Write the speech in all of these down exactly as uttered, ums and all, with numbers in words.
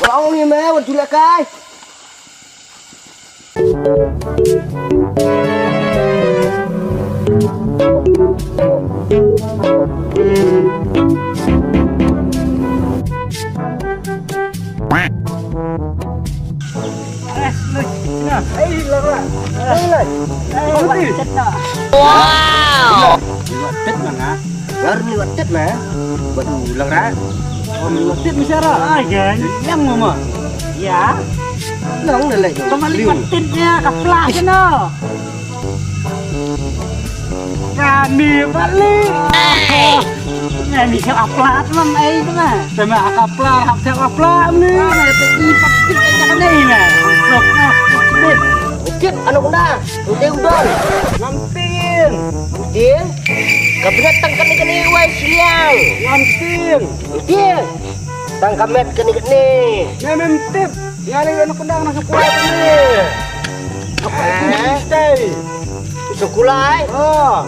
Ong ni me, wat ju lehkai. Wow. Tet mana? Ngar ni wat tet ma. Wat u lang ra. Om wat tet ma sara. Ai gan. Yang mama. Ya. Nang na lek. Pamali wat tet ya ka pla kena. Kami balik. Kami siap aplat mam ai tu mah. Sama aka pla, hap siap aplat ni. Mana tu i pasti kena ni mah. Sok mah. Okey, anak unda. Okey, udah. Ngam tieng. Ngam tieng? Ka pynïaid tang kane kane wai sliang. Ngam tieng. Ngam tieng. Tang ka met kane kane. Nga mem tip. Nga lei na kundang na sekolah kane. Apa itu? Stay. Sekolah ai? Oh.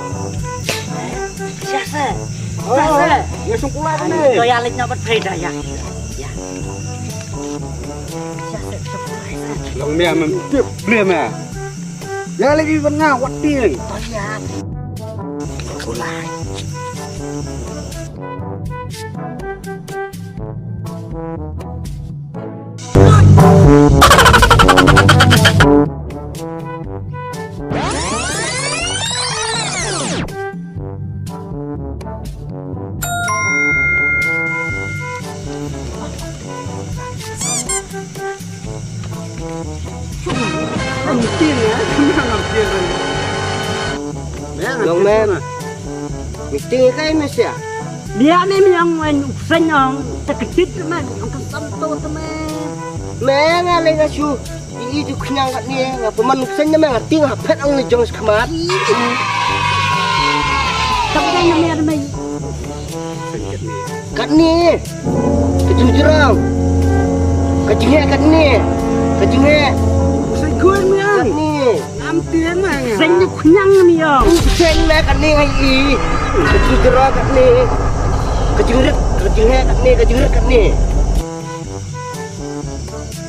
Siasa. Oh. Siasa. Ya sekolah kane. Ko ya lei na bat preda ya. Ya. Siasa sekolah. Long mia mem tip. Beli mia. Ya lagi bernga watin. Oh ya. Kulai. Long mem. Meeting kai mesia. Dia ni yang main usen yang terkejut teman, yang kesam tu teman. Meng ale ngasu. Ii ju khñiang katne nga pynman u pseiñ na me nga tieng ha phet ong ne jong skhmat. Tang dei na me na me. Katne. Ka jingjrong. Ka jingheh katne. Ka jingheh. Pseiñ khun me ang. Katne. Ngam tieng me nga. Pseiñ ju khñiang me ong. Pseiñ me katne nga ii. Ka jingjrong katne. Ka jingrit. Ka jingheh katne. Ka jingrit katne.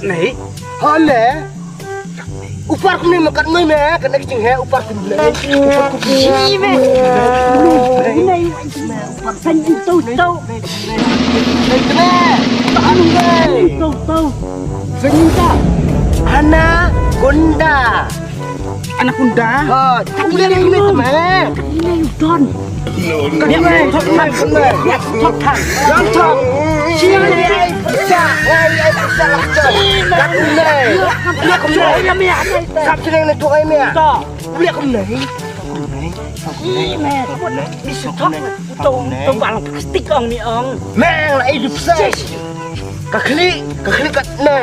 Nei. Ha me. Upar kumne me kat me me kat ne kching he upar kumne. Ji me. Nei. Upar san in tu tu. Nei me. Anu nei. Tu tu. San in ta. Anaconda. Anaconda. Ha, kat ne me me. Kat ne don. Kat ne thok than. Thok than. Thok than. Sia ne ai pisa. Ai ai pisa. Kat ne. Kat ne. Sap sini ne thok ai me. Uli kum ne. Ih me, ni su thok. Uto uto bang plastik ong ni ong. Meng la ai dipsa. Ka khli, ka khli kat ne.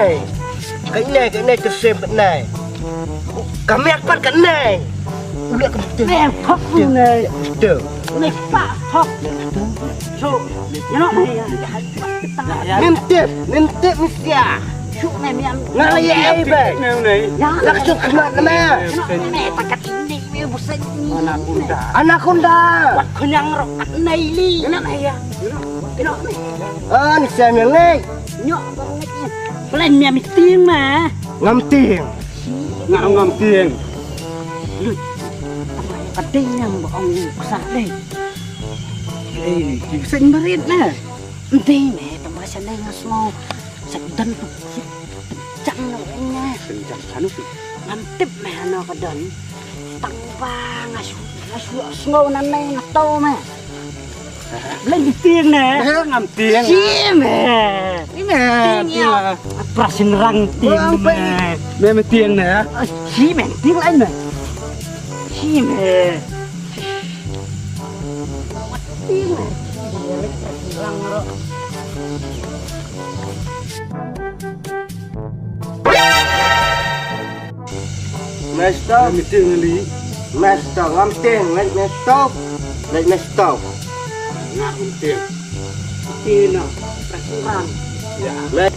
Kat ne, kat ne tersem kat ne. Ka miak pat kat ne. Uli kum tu. Meng thok ne. Tu. Ne pa thok. So, you know me. Mem tip, mem tip mesia. Suk ne miam. Nga la ye ai be. Lak suk khmat na me. Anaconda. Anaconda. Wat khñiang rok kat nei li. Ina ne ya. Ina ne. Ah, ni sem yang nei. Nyok bang nei. Plan miam tieng ma. Ngam tieng. Nga ngam tieng. Lut. Apa yang kata yang ba ong ksah dei. Eh, ni sing barit na. Ntei me tang ba sha nei nga sngew. Sa don tu. Jang no nya. Jang sanu tu. Ngam tip me hano ka don. Tang ba nga shu nga shu sngew na nei nga tau me. Lei di tieng ne. Ngam tieng. Si me. Ni me. Tieng ya. Prasing rang tieng me. Me me tieng ne. Si me tieng lain me. Si me. Master. Meeting li. Master, ngam teng, let master. Let master. Ngam teng. Tina, restaurant. Ya. Let.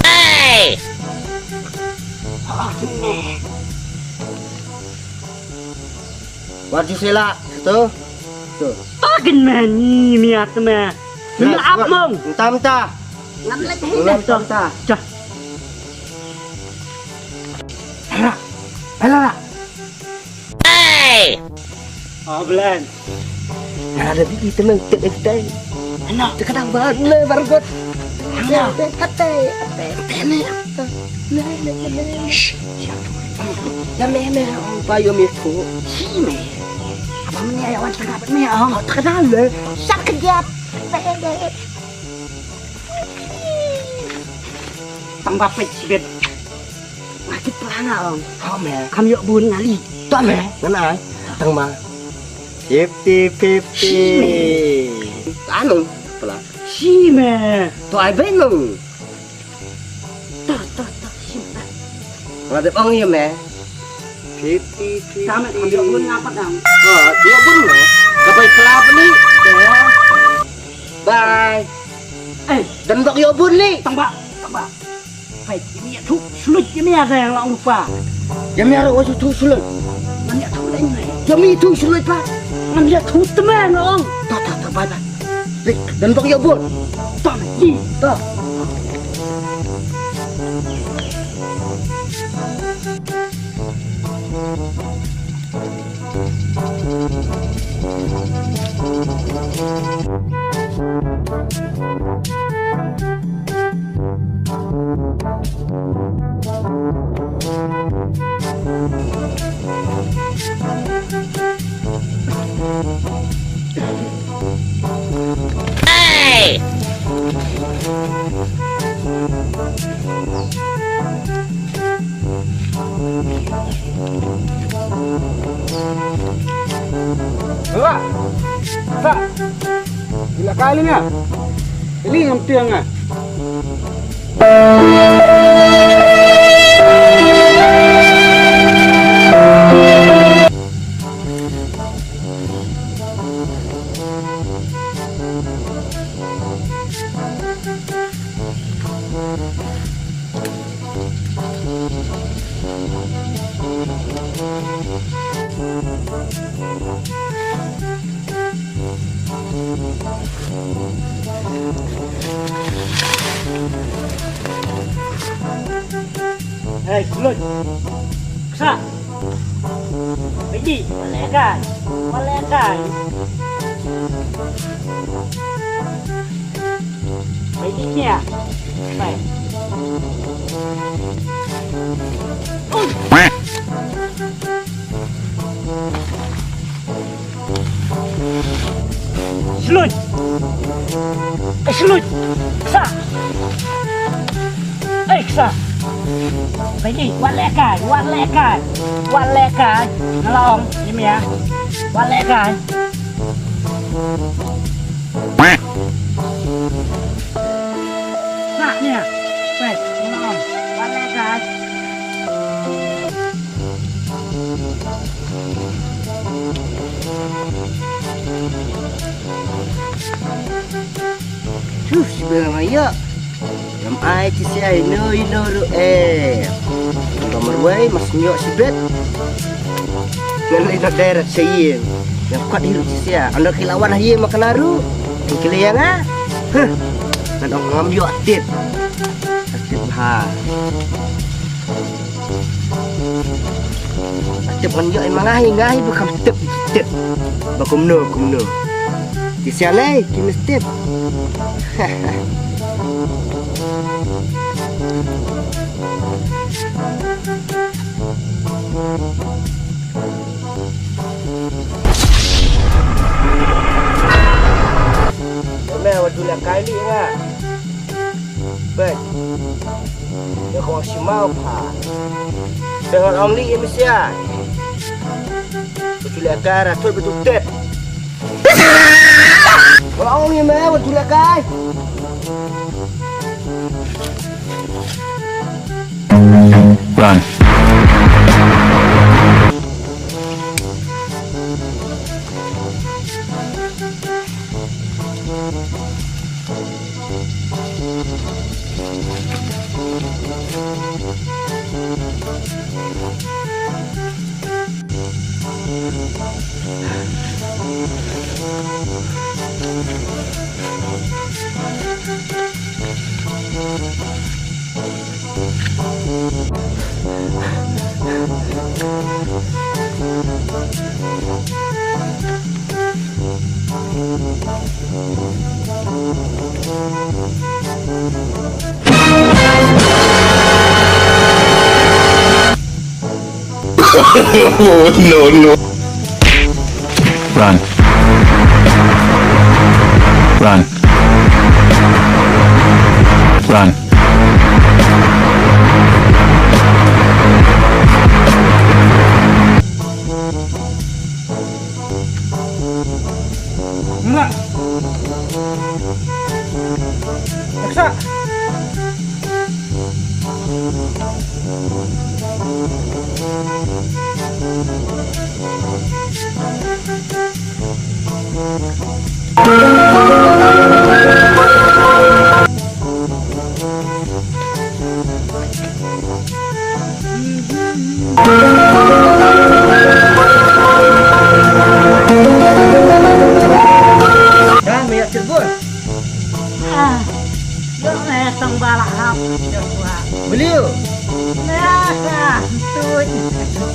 Hey! Wat ju sila tu. Tu. Takin me ni miat me. Ni ap mong. Entam ta. Ngan leit hi. Ulan tong ta. Jah. Hala. Hala. Hey! Oh, Belen. Nga la da bi i te nang tek ek tai. Ano? Te ka dang ba ne bar got. Ano? Te ka te, te, te ne. Ne, ne, ne, ne. Shh. Ya me, me, ong ba yo me tu. Shi me. Apa menya ya wan tengah me ong. Oh, tengah le. Sak kejap. Te, te. Tang ba peit shibit. Nga kit pla nga ong. Tang me. Kam ïoh bun nga li. Tang me. Ngan ai. Tang ma. Fifty fifty. Anu pla. Shi me. To ai be nung. To to to shi me. Nga de ong ïa me. Fifty fifty. Tang me kam ïoh bun nga pat dang. Oh, ïoh bun me. Ka bai pla ni. Bye. Eh, dan bok ïoh bun ni. Tang ba, tang ba. Peit, ïa mi ïathuh shuh lut ïa mi, ada ïa nga ong ruh pa. Ïa mi ruh wat ïathuh shuh lut. Ngan ïathuh lem ne. Ïa mi ïathuh shuh lut pa. Ngan ïathuh te me nga ong. Ta ta ta, bye bye. Peit, dan bok ïoh bun. Ta ne, ji. Ta. Hey! Ba. Sa. Ila kali nga. Ili ngam tiang nga. Hei, Sulut. Ksa. Bidi, wat leh kai. Wat leh kai. Bidi nia. Bai. Ui. Slut. Eh, slut. Ksa. Eh, ksa. Bai ni, wat leh kai, wat leh kai. Wat leh kai. Nga la ong ïa me. Wat leh kai. Ksa nia. Bai, nga la ong. Wat leh kai. Shuh, shibun nga ïoh. Ngam ai shisha ïa no ïa no ruh eh. Nga marwei mas ïoh shibit. Ngan leit noh direct sha ïing. Nga kwah hi ruh shisha. Ynda ki la wan ha ïing ma kane ruh. Ki la ïa nga. Huh. Ngan ong ngam ïoh tit. Tit bha. Tip ngan ïoh ma nga hi, nga hi ba kham tip, tip. Ba kumno, kumno. Ki sia lei, ki mesti tip. Me wat dula kai li nga. Bet. Ïa ka ong shi maw pha. Te ngan ong li ïa me sia. Ba tu leh kai ra thut ba tu tet. Ngan ong ïa me ba tu leh kai. Run. No, no. Run. Run. Run. Nggak. Paksa. Dah, me ïa tirbun. Ah, ïoh me tang ba la hap. Ïoh wa. Beliau. Nah, ah, tuj.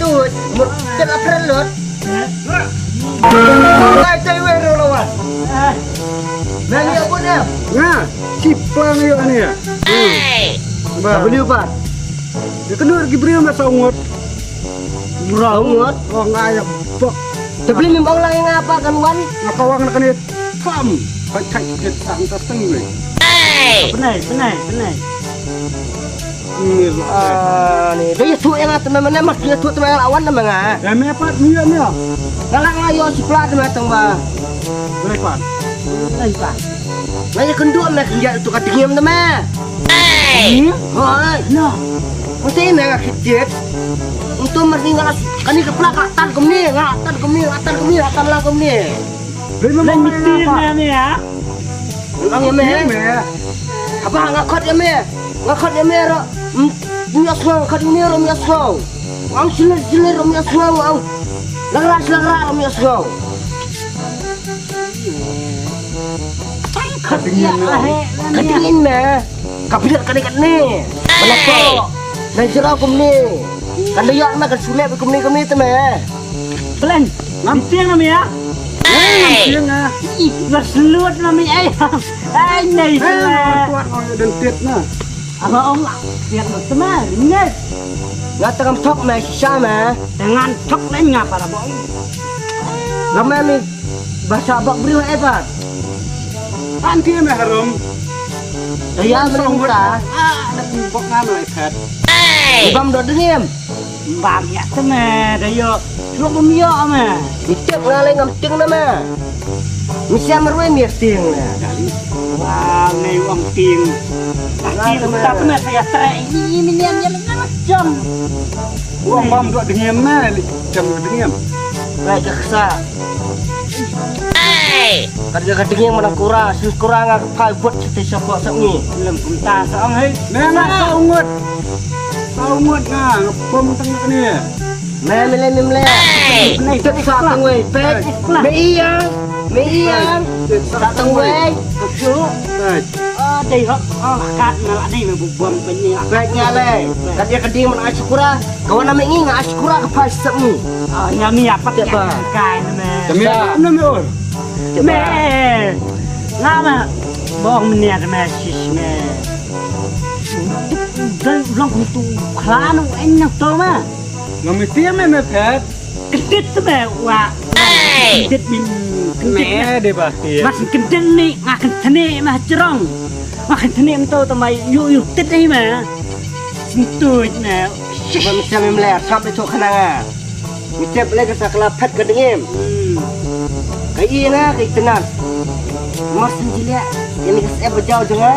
Tuj. Mut, tet la pren lut. Lai tai wei ro lawan. Ah. Nang ïa bun em. Nga, siplang ïa ni. Hey. Ba beliau ba. Ïa kynduh ki briew ma saw ngut. Briew ngut? Oh, nga ïa bok. Te beliau mem ong lang ïa nga ba kan wan. Nga ka wang na kane tam. Kai kai kit tang ta teng ni. Hey. Penai, penai, penai. Ni lah. Ah, ni. Dah ïathuh ïa nga te me, me, me, ïathuh te me, nga la wan te me nga. Ïa me pat, ni ïa ni ïa. Nga la nga ïoh sipla te me tang ba. Ni pat. Ni pat. Nga ïa kynduh me, khyndiat tu ka dngiem te me. Ni? Hoi. No. Mesti me nga khyndiat. Untuk mesti nga la, kane ka pla ka tan kumne, nga tan kumne, nga tan kumne, nga tan la kumne. Lei ma mong lei ïa nga. Lei mesti me ïa. Nga ong ïa me. Ïa me. Haba nga khot ïa me. Nga khot ïa me ro. Hmm, ym ïohsngew, khot ïa me ro ym ïohsngew. Nga ong shlur shlur ro ym ïohsngew, nga ong langra slangra ro ym ïohsngew. Khot ïa me. Khot ïa me. Ka pynïaid kane kane. Ba la pok. Nai jrong kumne. Kan da ïoh ma kan shu leh kumne kumne te me. Plan. Ngam tieng na me ïa. Ngam tieng ah. Ih, ba slut na me ai. Ai nei te me. Tuat ong ïa den tit na. Aba ong la. Tieng na te me. Net. Nga tang ngam thok me shisha me. Tang ngam thok len nga para bong. Lam me ni. Ba sa bok briew eh ba. Kan ti me harum. Ïa me ni ta. Ah, da bok nga me khat. Bam do dngiem. Bam ïa te me da ïoh. Shuwa bam ïoh me. Ni tip nga lei ngam tieng na me. Ni sia marwei mi tieng na. Wa ngai wang tieng. Nga te me. Ta te me sa ïa trei ni ni ni ni ni jam. Wang bam do dngiem me li jam dngiem. Ngai ka ksa. Hey! Kat ka dngiem ma nang kura, shu kura nga ka phai bot siti sha pok sap ngi. Lem kumta sa ong hei. Me nga sa ungut. Sa ungut nga, nga pom tang kane. Me me le me le. Hey! Tet sa tang wei, pet. Me ïa, me ïa. Sa tang wei. Hey. Ah, dei hok. Oh, kat na la dei me bu bom pe ni. Pet nga le. Kat ïa ka ding ma nang ai shu kura. Ka wan na me ngi nga ai shu kura ka phai sap ngi. Oh, ïa me ïa pat ïa kai na me. Te me ïa na me ur. Me. Nga ma bong menia te me sis me. Dai ulang kumtu khlanu en na to ma. Nga me tiam me me phet. Kyntit te me wa. Kyntit me. Me de ba tiam. Mas kyntit ni nga kyntit ni ma jrong. Nga kyntit ni mto te ma yu yu tit ni ma. Sintuj me. Ba me tiam me le sap de to khana nga. Mi tep le ka sa ka la phet ka dngiem. Hmm. Ka i nga ka i tnat. Mar syn jiliah kani ka sep ba jaw jong nga.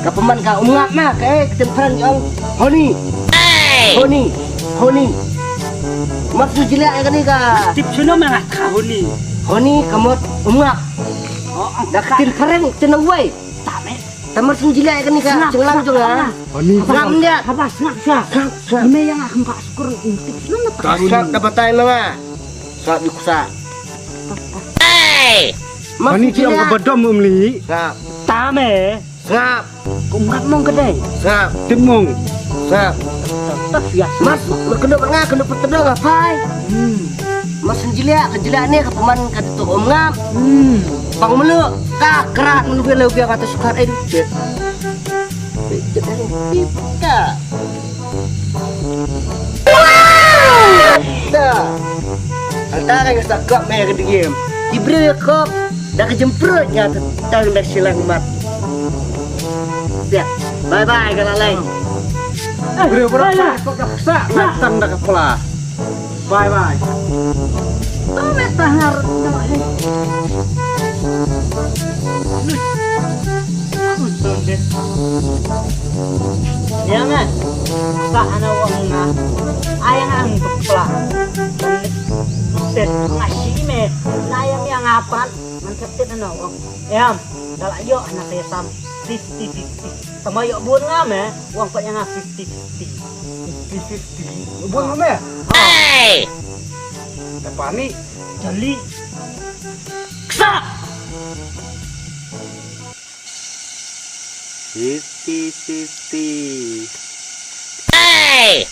Ka pynban ka um ngap ma ka e ka ten pran jong. Honi. Honi. Honi. Mar syn jiliah kani ka. Tip shuno ma nga ka honi. Honi ka mot um ngap. Oh, oh. Da ka ten pran ten wei. Tame. Tamar syn jiliah kani ka chinglang jong nga. Ani. Ngam dia. Haba sngap sha. Sngap, sngap. Ine yang akan ka syukur untuk selamat. Ka sngap da batai ma nga. Sngap di kusa. Hey! Ani ki ong ka badom umli. Sngap. Tame. Sngap. Kum rat mong kedai. Sngap. Tip mong. Sngap. Tak ya. Mas, kena nga kena petedong apai. Hmm. Mas syn jiliah ka jiliah ne ka peman ka tu um ngap. Hmm. Pang mulu ka krat mun bela ubi kata sukar eh dukit. Dukit eh dukit ka. Da. Anta ka ngasa kop me ka digim. Ki briew ya kop da ka jemprut nga ta tang da silang mat. Ya. Bye bye ka lalai. Briew briew kop da ksa na tang da ka pla. Bye bye. Tong me ta ngar no he. Ui. Ui, tong de. Ya me. Sa ana wang na. Ayang ang tukla. Set nga shi me. Na yang yang apan. Man kepit ana wang. Em. Dala yo ana sesam. Fifty fifty. Tama yo bun nga me. Wang pat yang fifty fifty. Fifty fifty. Bun nga me. Hey. Dapat ni. Jali. Ksa. Fifty fifty. Hey.